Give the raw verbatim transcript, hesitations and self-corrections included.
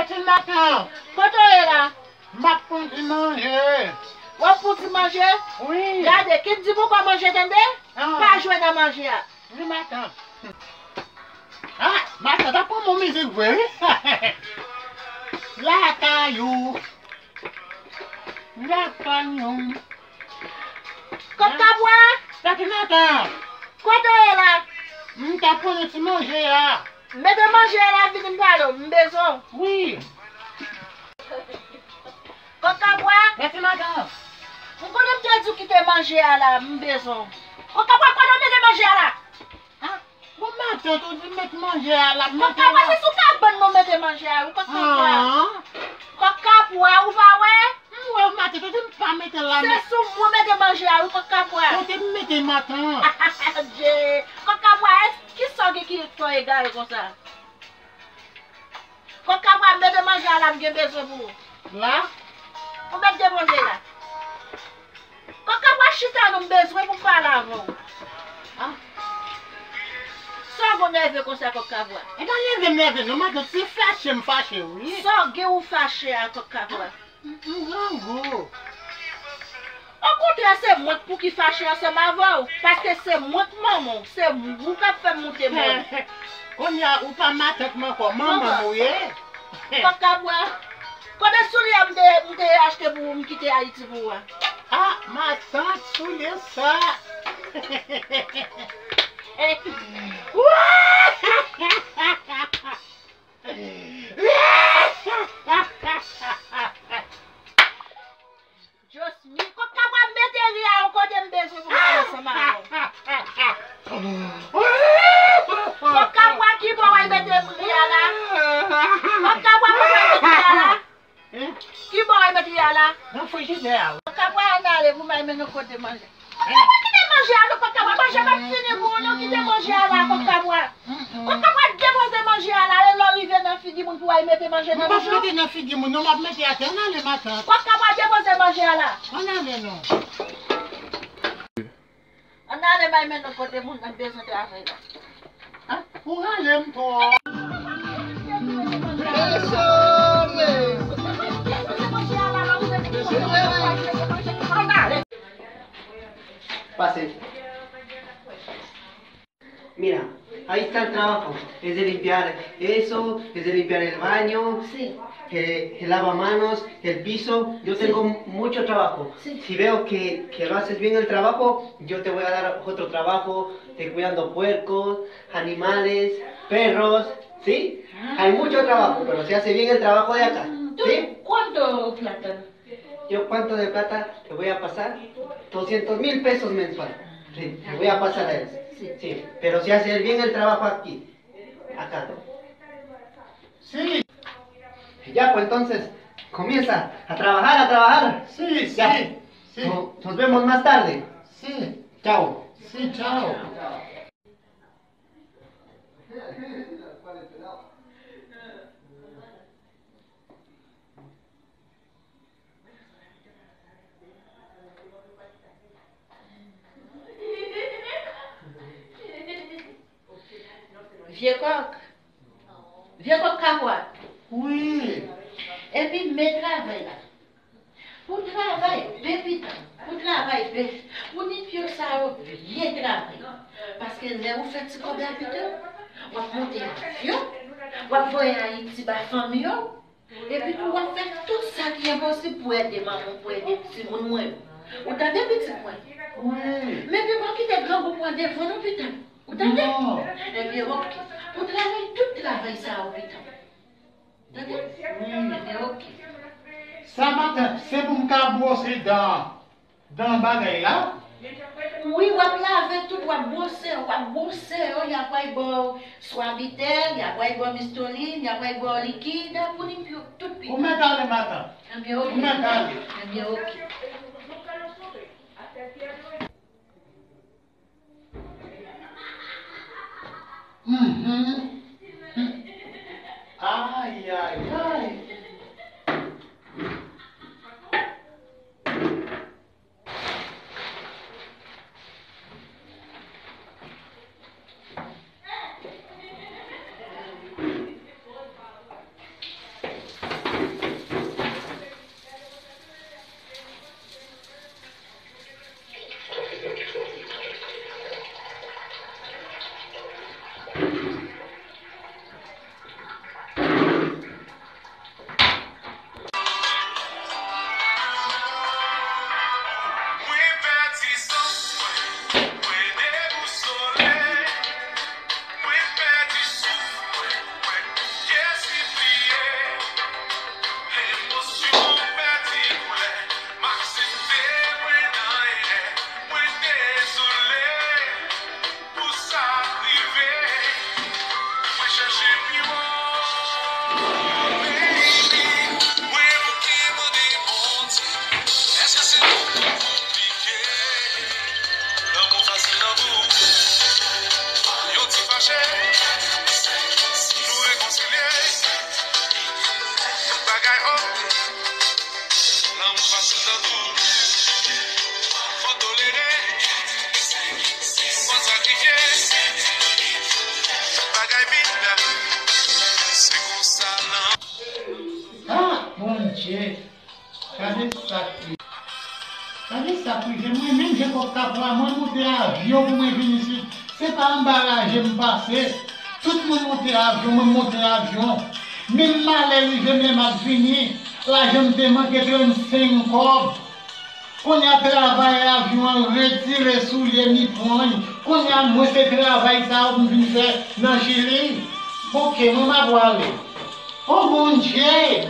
Ti Natan, kote w ye la? M ap pran ti manje. W ap pran ti manje? Wi. Gade, Kim di pou w pa manje, tande? Ah. Pa jwe nan manje a. Wi, matant. Ah, matant ap pran bon mizik vre, wi. Lakay ou. Lakay ou. Kòk kabwa? Tati Natan. Kote w ye la? M t ap pran ti manje a. Mete manje a la, vini m pale w. M bezwen w. Wi. Kòk kabwa? Tati Natan. M konnen m te di w kite manje a la, m bezwen w. Kòk kabwa, kote w mete manje a la? Ah, bon, matant, ou di m met manje a la, m mete la. Kòk kabwa, se sou kabann nou mete manje a, wi, kòk kabwa. Ah. Kòk kabwa, ou pa wè? M wè, matant, ou di m pa mete la, se sou mwen mete manje a, wi, kòk kabwa. Kote m mete, matant? Adje. Kòk kabwa, èske, kisa w gen ki fè w egare konsa? Kòk kabwa, mete manje a la, m gen bezwen pou ou. La? Ou mèt depoze la. Kòk kabwa, chita non, m bezwen pou m pale avè w. Ah. Sa w gon nève konsa, kòk kabwa? E pa nève m nève non, matant, se fache m fache, wi. Sa w gen ou fache a, kòk kabwa? M, m grangou. Okontrè, se mwen k pou ki fache ansanm avè w, paske se mwen k manman w, se ou k ap fè m moute mòn. Kounye a, ou pa matant m ankò, manman m ou ye. Kòk kabwa, kote soulye a m te, m te achte pou ou, m kite Ayiti pou ou a? Ah, matant, soulye sa. Josmi, kòk kabwa, mete ri a yon kote, m bezwen pou m pale ansanm avè w. Kòk kabwa, ki bò w al mete ri a la? Kòk kabwa, kote w al mete ri a la? Ki bò w al mete ri a la? Nan frijidè a, wi. Kòk kabwa, ann ale pou m al mennen w kote manje. Kòk kabwa, kite manje a non, kòk kabwa, manje p ap fini pou ou non, kite manje a la, kòk kabwa. Kòk kabwa, depoze manje a la, e lè w rive nan figi moun pou w al mete manje nan bouch ou. M p ap mete nan figi moun non, m ap mete atè, ann ale, matant. Kòk kabwa, depoze manje a la. Ann ale non. Ann ale, m al mennen w kote moun nan bezwen travay la. Ah, ou rale m twòp. Pase. Mira, ahí está el trabajo. Es de limpiar eso, es de limpiar el baño, sí, el, el lavamanos, el piso. Yo, sí, tengo mucho trabajo. Sí. Si veo que, que lo haces bien el trabajo, yo te voy a dar otro trabajo de cuidando puercos, animales, perros, ¿sí? Ah. Hay mucho trabajo, pero si hace bien el trabajo de acá, ¿sí? ¿Cuánto plata? Yo, ¿cuánto de plata te voy a pasar? Doscientos mil pesos mensual. Sí, te voy a pasar a él. Sí. Sí, pero si hace bien el trabajo aquí, acá. Sí. Ya, pues entonces, comienza a trabajar, a trabajar. Sí, sí, ya, sí. No-, nos vemos más tarde. Sí. Chao. Sí, chao. Vye kòk. Vye kòk kabwa. Wi. Epi men travay la. Pou travay, Pepita, pou travay, Pepita, pou nèg yo sa yo byen travay. Paske lè ou fè ti kòb la, Pita, w ap monte avyon, w ap voye Ayiti ba fanmi w, epi tou w ap fè tout sa ki enposib pou ede manman w, pou ede timoun mwen yo. Ou tande, pitit mwen? Wi. Men Pita, pa kite grangou pran devan non, Pita. Ou tande? Non. Ebyen, oke. Pou travay, tout travay sa yo, Pita. Tande? Wi. Ebyen, oke. Sa matant, se pou m ka bwose dan, dan bagay la? Wi, w ap lave tout, w ap bwose, w ap bwose yo, y ap al ba w Suavitel, y ap al ba w Mistolin, y ap al ba w likid, pou limpye tout, Pita. Ou mèt ale, matant. Ebyen, oke. Ou mèt ale. Ebyen, oke. Mhm. Ay, ay, ay. Gade sa k rive. Gade sa k rive. Mwen menm, Jan Kòb Kapwa, mwen monte avyon pou mwen vin isit. Se pa anba raje m pase. Tout moun monte avyon, mwen monte avyon. Menm malè rive m lè m ap vini. Lajan m te manke trannsenk kòb. Kounye a travay avyon an retire soulye m, li pran l. Kounye a mwen se travay sa yo pou m vin fè nan Chili. Oke, mwen m ap prale. O Bondye,